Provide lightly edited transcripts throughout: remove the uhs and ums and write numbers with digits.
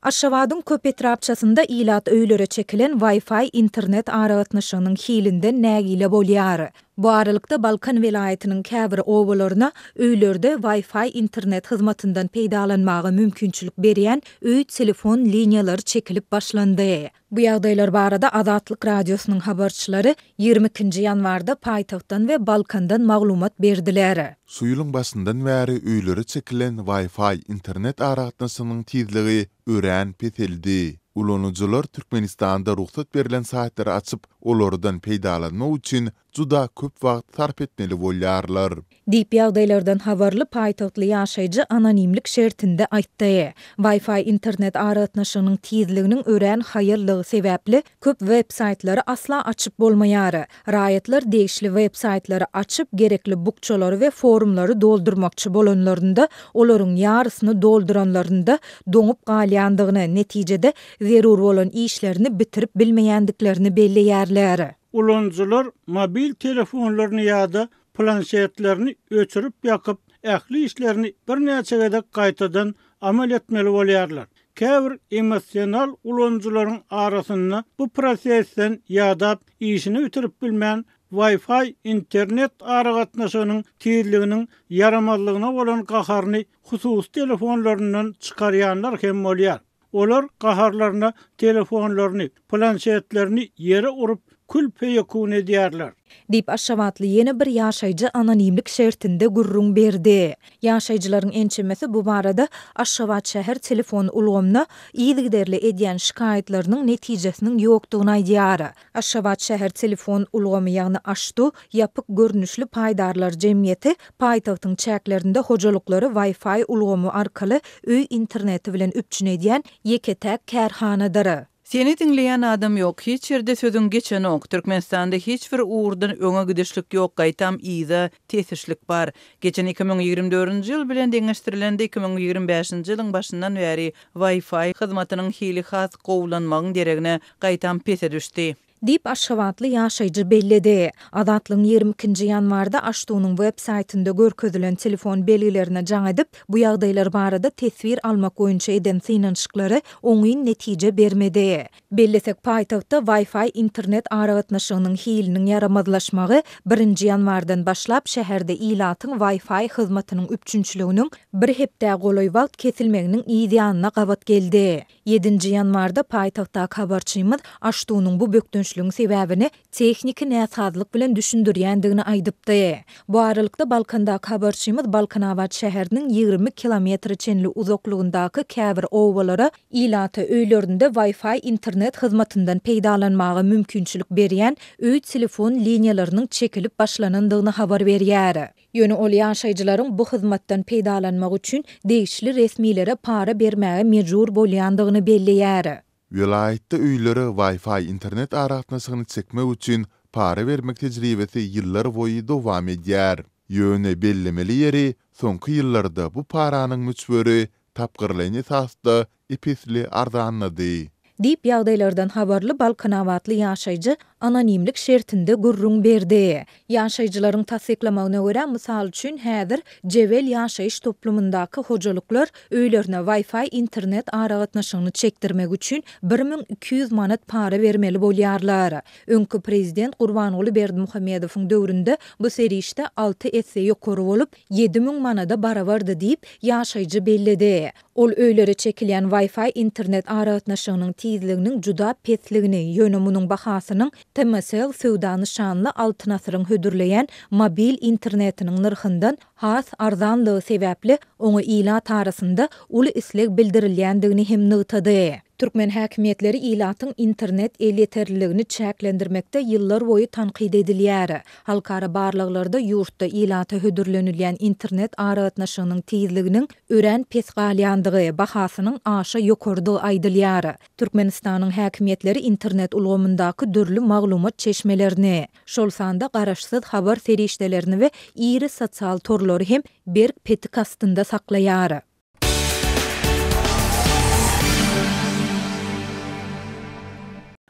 Aşgabadyň köp etrapçasynda ilat öýlere çekilen Wi-Fi internet aragatnaşygynyň hilinden nägile bolýar. Bu aralykda, Balkan welaýatynyň käbir obalaryna öýlerde Wi-Fi internet hyzmatyndan peýdalanmaga mümkinçilik berýän öý telefon liniýalary çekilip başlandy. Bu ýagdaýlar barada Azatlyk Radiosynyň habarçylary 22-nji ýanwarda paýtagtdan we Balkandan maglumat berdiler. Şu ýylyň başyndan bäri öýlere çekilen Wi-Fi internet aragatnaşygynyň tizligi örän peseldi. Ulanyjylar Türkmenistanda rugsat berlen saýtlary açyp, olardan peýdalanmak üçin juda köp wagt sarp etmeli bolýarlar. Diýip, ýagdaýlardan habarly paýtagtly ýaşaýjy anonimlik şertinde aýtdy. Wi-Fi internet aragatnaşygynyň tizliginiň örän haýallygy sebäpli, köp web-saýtlary asla açyp bolmaýar. Raýatlar degişli web-saýtlary açyp, gerekli bukjalary we forumlary doldurmakçy bolanlarynda, olaryň ýarysyny dolduranlarynda doňup galýandygyny, netijede, zerur bolan işlerini bitirip bilmeýändiklerini belleýärler. Ulanyjylar mobil telefonlaryny ýa-da planşetlerini öçürip-ýakyp, ähli işlerini birnäçe gezek gaýtadan amal etmeli bolýarlar. Käbir emosional ulanyjylaryň arasynda bu prosesden ýadap, işini bitirip bilmän, Wi-Fi internet aragatnaşygynyň tizliginiň ýaramazlygyna bolan gaharyny hususy telefonlaryndan çykarýanlar hem bolýar. Olar gaharlaryna telefonlaryny, planşetlerini ýere urup, kül-peýekun edýärler. Diýip, aşgabatly ýene bir ýaşaýjy anonimlik şertinde gürrüň berdi. Ýaşaýjylaryň ençemesi bu barada Aşgabat şäher telefon ulgamyna yzygiderli edýän şikaýatlarynyň netijesiniň ýokdugyny aýdýar. Aşgabat şäher telefon ulgamy, ýagny AŞTU, ýapyk görnüşli paýdarlar jemgyýeti paýtagtyň çäklerinde hojalyklary Wi-Fi ulgamy arkaly öý interneti bilen üpjün edýän ýeke-täk kärhanadyr. Seni diňleýän adam ýok, hiç ýerde sözüň geçenok. Türkmenistanda hiç bir ugurdan öňe gidişlik ýok, gaýtam yza tesişlik bar. Geçen 2024-nji ýyl bilen deňeşdirilende 2025-nji ýylyň başyndan bäri Wi-Fi hyzmatynyň hili has gowulanmagyň deregine, gaýtam pese düşdi. Diýip, aşgabatly ýaşaýjy belledi. Azatlygyň 22 nji ýanwarda AŞTU-nyň web saýtynda görkezilen telefon belgilerine jaň edip, bu ýagdaýlar barada teswir almak boýunça eden synanyşyklary oňyn netije bermedi. Bellesek, paýtagtda Wi-Fi internet aragatnaşygynyň hiliniň ýaramazlaşmagy birinji ýanwardan başlap şäherde ilatyň Wi-Fi hyzmatynyň üpjünçiliginiň bir hepdä golaý wagt kesilmeginiň yz ýanyna gabat geldi. Ýedinji ýanwarda paýtagtdaky habarçymyz AŞTU-nyň bu bökdençligiň sebäbini tehniki näsazlyk bilen düşündirýändigini aýdypdy. Bu aralykda, Balkandaky habarçymyz Balkanabat şäheriniň 20 kilometre çenli uzaklygyndaky käbir obalara ilata öýlerinde Wi-Fi internet hyzmatyndan peýdalanmaga mümkinçilik berýän öý telefon liniýalarynyň çekilip başlanandygyny habar berýär. Ýöne ol ýaşaýjylaryň bu hyzmatdan peýdalanmak üçin degişli resmilere para bermäge mejbur bolýandygyny belleýär. Welaýatda öýlere Wi-Fi internet aragatnaşygyny çekmek üçin para bermek tejribesi ýyllar boýy dowam edýär. Ýöne bellemeli ýeri, soňky ýyllarda bu paranyň möçberi tapgyrlaýyn esasda ep-esli arzanlady. Diýip, ýagdaýlardan habarly balkanabatly ýaşaýjy anonimlik şertinde gürrüň berdi. Ýaşaýjylaryň tassyklamagyna görä, mysal üçin, häzir Jebel ýaşaýyş toplumyndaky hojalyklar öýlerine Wi-Fi internet aragatnaşygyny çekdirmek üçin 1200 manat para bermeli bolýarlar. Öňki prezident Gurbanguly Berdimuhamedowyň döwründe bu serişde alty esse ýokary bolup, 7000 manada barabardy diýip, ýaşaýjy belledi. Ol öýlere çekilýän Wi-Fi internet aragatnaşygynyň tizliginiň juda pesligini, ýöne munuň bahasynyň TMCell söwda nyşanly Altyn Asyryň hödürleýän mobil internetiniň nyrhyndan has arzanlygy sebäpli oňa ilat arasynda uly isleg bildirilýändigini hem nygtady. Türkmen häkimiýetleri ilatyň internet elýeterliligini çäklendirmekde ýyllarboýy tankyt edilýär. Halkara barlaglarda ýurtda ilata hödürlenilýän internet aragatnaşygynyň tizliginiň örän pes galýandygy, bahasynyň aşa ýokarydygy aýdylýar. Türkmenistanyň häkimiýetleri internet ulgamyndaky dürli maglumat çeşmelerini, şol sanda garaşsyz habar serişdelerini we iri sosial torlary hem berk petik astynda saklaýar.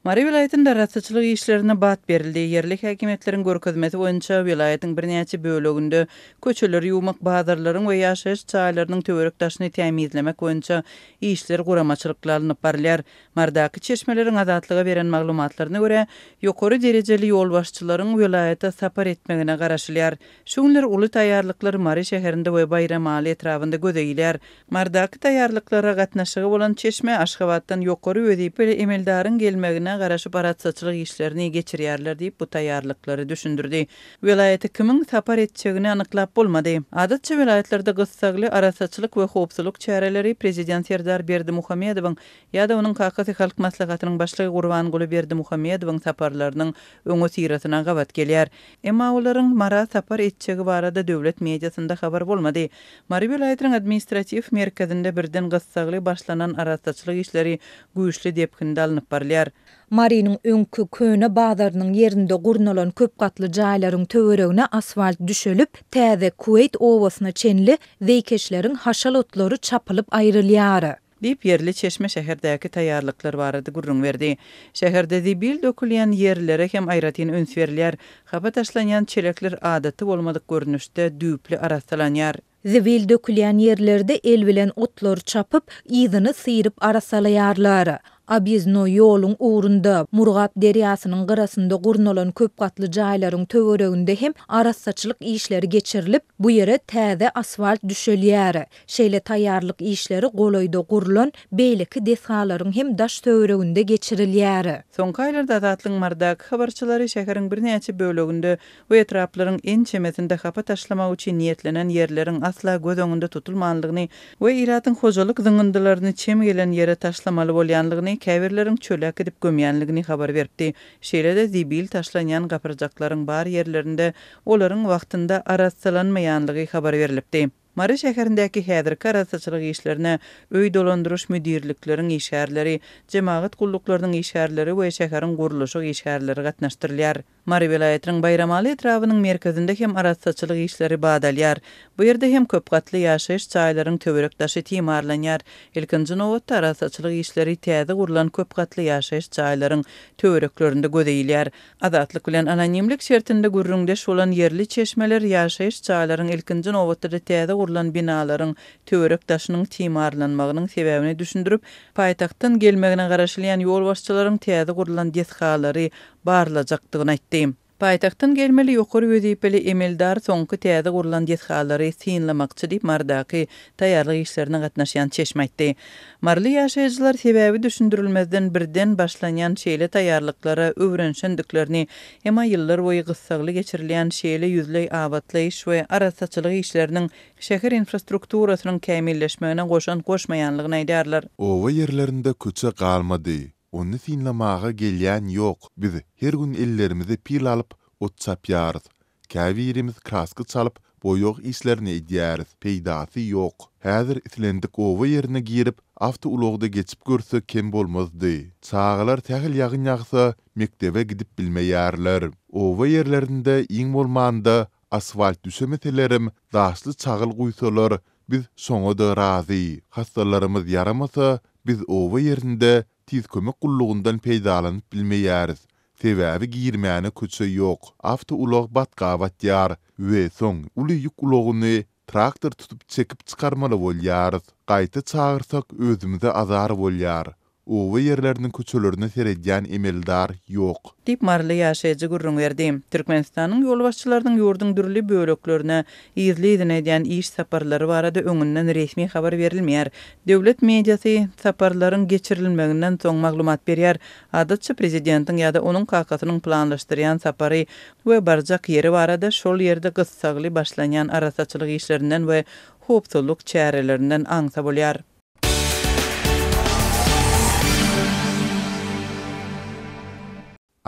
Mary welaýatynda arassaçylyk işlerine bat berildi. Ýerli häkimiýetleriň görkezmesi boýunça welaýatyň birnäçe böleginde köçeleri ýuwmak, bazarlaryň we ýaşaýyş jaýlarynyň töwerek-daşyny tämizlemek boýunça işler guramaçylykly alnyp barylýar. Marydaky çeşmeleriň Azatlyga beren maglumatlaryna görä, ýokary derejeli ýolbaşçylaryň welaýata sapar etmegine garaşylýar. Şu günler uly taýýarlyklar Mary şäherinde we Baýramaly etrabynda göze ilýär. Marydaky taýýarlyklara gatnaşygy bolan çeşme Aşgabatdan ýokary wezipeli emeldaryň gelmegine garaşyp arassaçylyk işlerini geçirýärler diýip, bu taýýarlyklary düşündirdi. Welaýata kimiň sapar etjegini anyklap bolmady. Adatça welaýatlarda gyssagly arassaçylyk we howpsuzlyk çäreleri prezident Serdar Berdimuhamedowyň ýa-da onuň kakasy Halk Maslahatynyň Başlygy Gurbanguly Berdimuhamedowyň saparlarynyň öňüsyrasyna gabat gelýär. Emma olaryň Mara sapar etjegi barada döwlet mediasynda habar bolmady. Mary welaýatynyň administratiw merkezinde birden gyssagly başlanan arassaçylyk işleri güýçli depginde alnyp barylýar. Marynyň öňki köne bazarynyň ýerinde gurnalan köp gatly jaýlaryň töweregine asfalt düşelip, täze Kuweýt obasyna çenli zeýkeşleriň haşal otlary çapylyp aýrylýar. Diýip, ýerli çeşme şäherdäki taýýarlyklar barada gürrüň berdi. Şäherde zibil dökülýän ýerlere hem aýratyn üns berilýär. Hapa taşlanýan çelekler adaty bolmadyk görnüşde düýpli arassalanýar. Zibil dökülýän ýerlerde el bilen otlary çapyp, yzyny syryp arassalaýarlar. Obýezdnoý ýoluň ugrunda, Murgap derýasynyň gyrasynda gurnalan köp gatly jaýlaryň töwereginde hem arassaçylyk işleri geçirilip, bu ýere täze asfalt düşelýär. Şeýle taýýarlyk işleri golaýda gurlan beýleki desgalaryň hem daş-töwereginde geçirilýär. Soňky aýlarda Azatlygyň Marydaky habarçylary şäheriň birnäçe böleginde we etraplaryň ençemesinde hapa taşlamak üçin niýetlenen ýerleriň asla göz öňünde tutulmanlygyny we ilatyň hojalyk zyňyndylaryny çem gelen ýere taşlamaly bolýanlygyny, käbirleriň çöle äkidip gömýänligini habar beripdi. Şeýle-de zibil taşlanýan gapyrjaklaryň bar ýerlerinde olaryň wagtynda arassalanmaýanlygy habar berlipdi. Mary şäherindäki häzirki arassaçylyk işlerine öý dolandyryş müdirlikleriň işgärleri, jemagat gulluklarynyň işgärleri we şäheriň gurluşyk işgärleri gatnaşdyrylýar. Mary welaýatynyň Baýramaly etrabynyň merkezinde hem arassaçylyk işleri bat alýar. Bu ýerde hem köp gatly ýaşaýyş jaýlaryň töwerek-daşy timarlanýar. Ilkinji nobatda arassaçylyk işleri täze gurlan köp gatly ýaşaýyş jaýlaryň töwereklerinde göze ilýär. Azatlyk bilen anonimlik şertinde gürrüňdeş bolan ýerli çeşmeler ýaşaýyş jaýlaryň ilkinji nobatda-da täze gurlan binalaryň töwerek-daşynyň timarlanmagynyň sebäbini düşündirip, paýtagtdan gelmegine garaşylýan ýolbaşçylaryň täze gurlan desgalary barlajakdygyny aýtdy. Paýtagtdan gelmeli ýokary wezipeli emeldar soňky täze gurlan desgalary synlamakçy diýip, Marydaky taýýarlyk işlerine gatnaşýan çeşme aýtdy. Maryly ýaşaýjylar sebäbi düşündirilmezden birden başlanýan şeýle taýýarlyklara öwrenişendiklerini, emma ýyllar boýy gyssagly geçirilýän şeýle ýüzleý abatlaýyş we arassaçylyk işleriniň şäher infrastrukturasynyň kämilleşmegine goşant goşmaýanlygyny aýdýarlar. Oba ýerlerinde köçe galmady. Ony synlamaga gelýän ýok. Biz her gün ellerimize pil alyp, ot çapýarys. Käbirimiz kraska çalyp, boýag işlerini edýäris. Peýdasy ýok. Häzir islendik oba ýerine girip, awtoulagda geçip görse kem bolmazdy. Çagalar sähel ýagyn ýagsa, mekdebe gidip bilmeýärler. Oba ýerlerinde iň bolmanda asfalt düşemeselerem daşly çagyl guýsalar, biz şoňa-da razy. Hassalarymyz ýaramasa, biz oba ýerinde Tiz kömek gullugyndan peýdalanyp bilmeýäris, sebäbi girmäne köçe ýok, awtoulag batga batýar we soň uly ýük ulagyny traktor tutup çekip çykarmaly bolýarys. Gaýta çagyrsak özümize azar bolýar. Oba ýerleriniň köçelerine seredýän emeldar ýok. Diýip, maryly ýaşaýjy gürrüň berdi. Türkmenistanyň ýolbaşçylarynyň ýurduň dürli böleklerine yzly-yzyna edýän iş saparlary barada öňünden resmi habar berilmeýär. Döwlet mediasy saparlaryň geçirilmeginden soň maglumat berýär. Adatça prezidentiň ýa-da onuň kakasynyň planlaşdyrýan sapary we barjak ýeri barada şol ýerde gyssagly başlanýan arassaçylyk işlerinden we howpsuzlyk çärelerinden aňsa bolýar.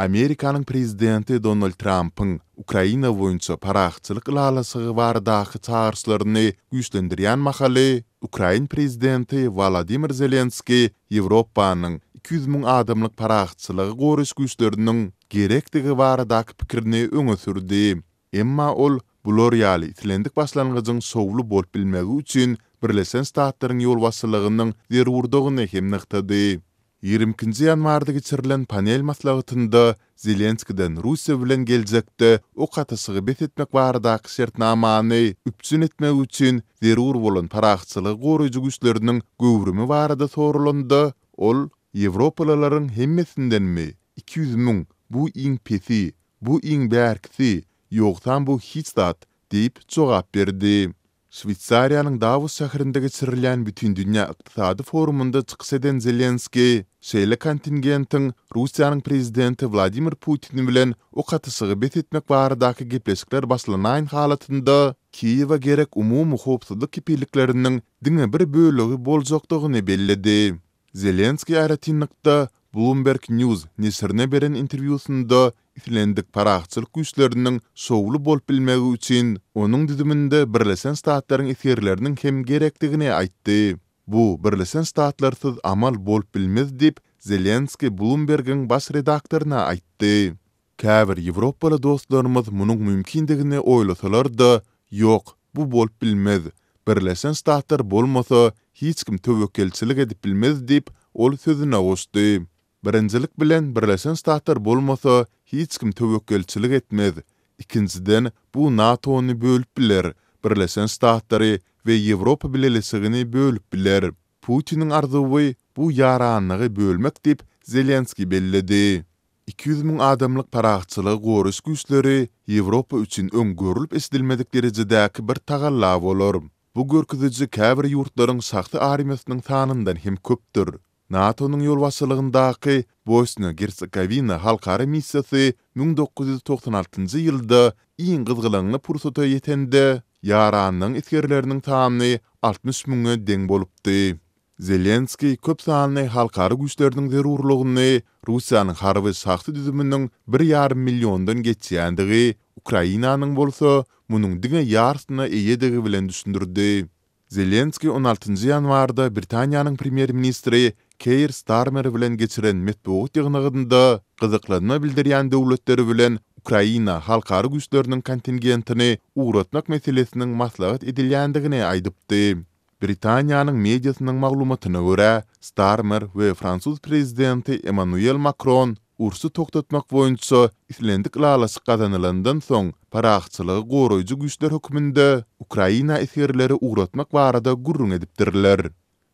Amerikanyň prezidenti Donald Trampyň Ukraina boýunça parahatçylyk ylalaşygy baradaky çagyryşlaryny güýçlendirýän mahaly, ukrain prezidenti Wolodymyr Zelenskiý Ýewropanyň 200 müň adamlyk parahatçylygy goraýyş güýçleriniň gerekdigi baradaky pikirini öňe sürdi. Emma ol bular ýaly islendik başlangyjyň şowly bolup bilmegi üçin Birleşen Ştatlaryň ýolbaşçylygynyň zerurdygyny hem nygtady. Ýigrimi ikinji ýanwarda geçirilen panel maslahatynda Zelenskiden Russiýa bilen geljekde ok atyşygy bes etmek baradaky şertnamany üpjün etmek üçin zerur bolan parahatçylygy goraýjy güýçleriniň göwrümi barada soralanda, ol, Ýewropalylaryň hemmesindenmi? 200 müň, bu iň pesi, bu iň bärkisi, ýogsam bu hiç zat diýip jogap berdi. Şweýsariýanyň Dawos şäherinde geçirilýän Bütindünýä ykdysady forumynda çykyş eden Zelenskiý, şeýle kontingentiň Russiýanyň prezidenti Wladimir Putin bilen ok atyşygy bes etmek baradaky gepleşikler başlanaýan halatynda, Kiýewe gerek umumy howpsuzlyk kepillikleriniň diňe bir bölegi boljakdygyny belledi. Zelenskiý aýratynlykda Bloomberg News neşirine beren interwýusynda islendik parahatçylyk güýçleriniň şowly bolup bilmegi üçin onuň düzüminde Birleşen Ştatlaryň esgerleriniň hem gerekdigini aýtdy. Bu Birleşen Ştatlarsyz amal bolup bilmez diýip, Zelenskiý Bloomberg-iň baş redaktoryna aýtdy. Käbir ýewropaly dostlarymyz munuň mümkindigini oýlasalar-da, ýok, bu bolup bilmez. Birleşen Ştatlar bolmasa, hiç kim töwekgelçilik edip bilmez diýip, ol sözüne goşdy. Birinjilik bilen, Birleşen Ştatlar bolmasa, hiç kim töwekgelçilik etmez. Ikinjiden, bu NATO-ny bölüp biler, Birleşen Ştatlary we Ýewropa Bileleşigini bölüp biler. Putiniň arzuwy, bu ýaranlygy bölmek diýip, Zelenskiý belledi. 200 müň adamlyk parahatçylygy goraýyş güýçleri Ýewropa üçin öň görlüp-eşidilmedik derejedäki bir tagalla bolar. Bu görkeziji käbir ýurtlaryň şahsy armiýasynyň sanyndan hem köpdür. NATO-nyň ýolbaşçylygyndaky Bosniýa-Gersegowina halkara missiýasy 1996 ýylda iň gyzgalaňly pursata ýetende, ýaranlygyň esgerleriniň sany 60 müňe deň bolupdy. Zelenskiý köp sanly halkara güýçleriniň zerurlygyny Russiýanyň harby şahsy düzüminiň bir ýarym milliondan geçýändigi, Ukrainanyň bolsa munuň diňe ýarsyna eýedigi bilen düşündirdi. Zelenskiý on altynjy ýanwarda Britaniýanyň premýer-ministri Keir Starmer bilen geçiren metbugat ýygnagynda gyzyklanma bildirýän döwletler bilen Ukraina halkara güýçleriniň kontingentini ugratmak meselesiniň maslahat edilýändigini aýdypdy. Britaniýanyň mediasynyň maglumatyna görä, Starmer we fransuz prezidenti Emmanuel Makron urşy togtatmak boýunça islendik ylalaşyk gazanylandan soň parahatçylygy goraýjy güýçler hökmünde Ukraina esgerleri ugratmak barada gürrüň edipdirler.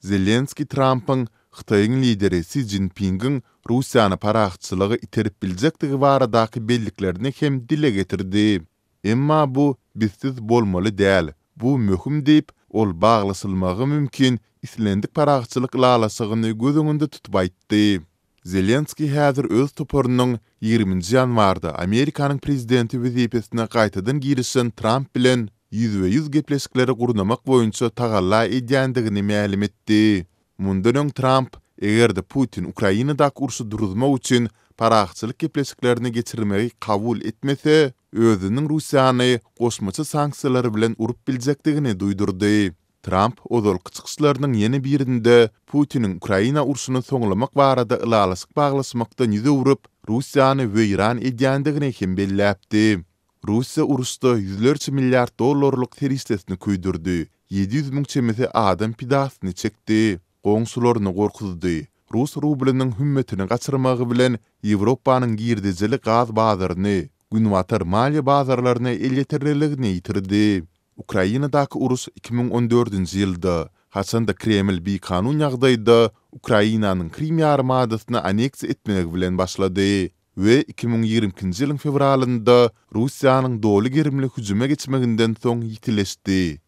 Zelenskiý Trampyň Hytaýyň lideri Si Szinpingiň Russiýany parahatçylyga iterip biljekdigi baradaky belliklerini hem dile getirdi. Emma bu bizsiz bolmaly däl, bu möhüm diýip, ol baglaşylmagy mümkin islendik parahatçylyk ylalaşygyny göz öňünde tutup aýtdy. Zelenskiý häzir öz toparynyň ýigriminji ýanwarda Amerikanyň prezidenti wezipesine gaýtadan girişen Tramp bilen ýüzbe-ýüz gepleşikleri gurnamak boýunça tagalla edýändigini mälim etdi. Mundan öň Tramp, eger-de Putin Ukrainadaky urşy duruzmak üçin parahatçylyk gepleşiklerini geçirmegi kabul etmese, özüniň Russiýany goşmaça sanksiýalar bilen urup biljekdigini duýdurdy. Tramp ozalky çykyşlarynyň ýene birinde Putiniň Ukraina urşuny soňlamak barada ylalaşyk baglaşmakdan ýüz öwrüp, Russiýany weýran edýändigini hem belläpdi. Russiýa uruşda ýüzlerçe milliard dollarlyk serişdesini köýdürdi, 700 müň çemesi adam pidasyny çekdi, goňşularyny gorkuzdy, rus rublynyň hümmetini gaçyrmagy bilen Ýewropanyň girdejili gaz bazaryny, günbatar maliýe bazarlaryna elýeterliligini ýitirdi. Ukrainadaky uruş 2014-nji ýylda, haçan-da Kreml bikanun ýagdaýda Ukrainanyň Krym ýarymadasyny anneksiýa etmegi bilen başlady. we 2022-nji ýylyň fewralynda Russiýanyň doly gerimli hüjüme geçmeginden soň ýitileşdi.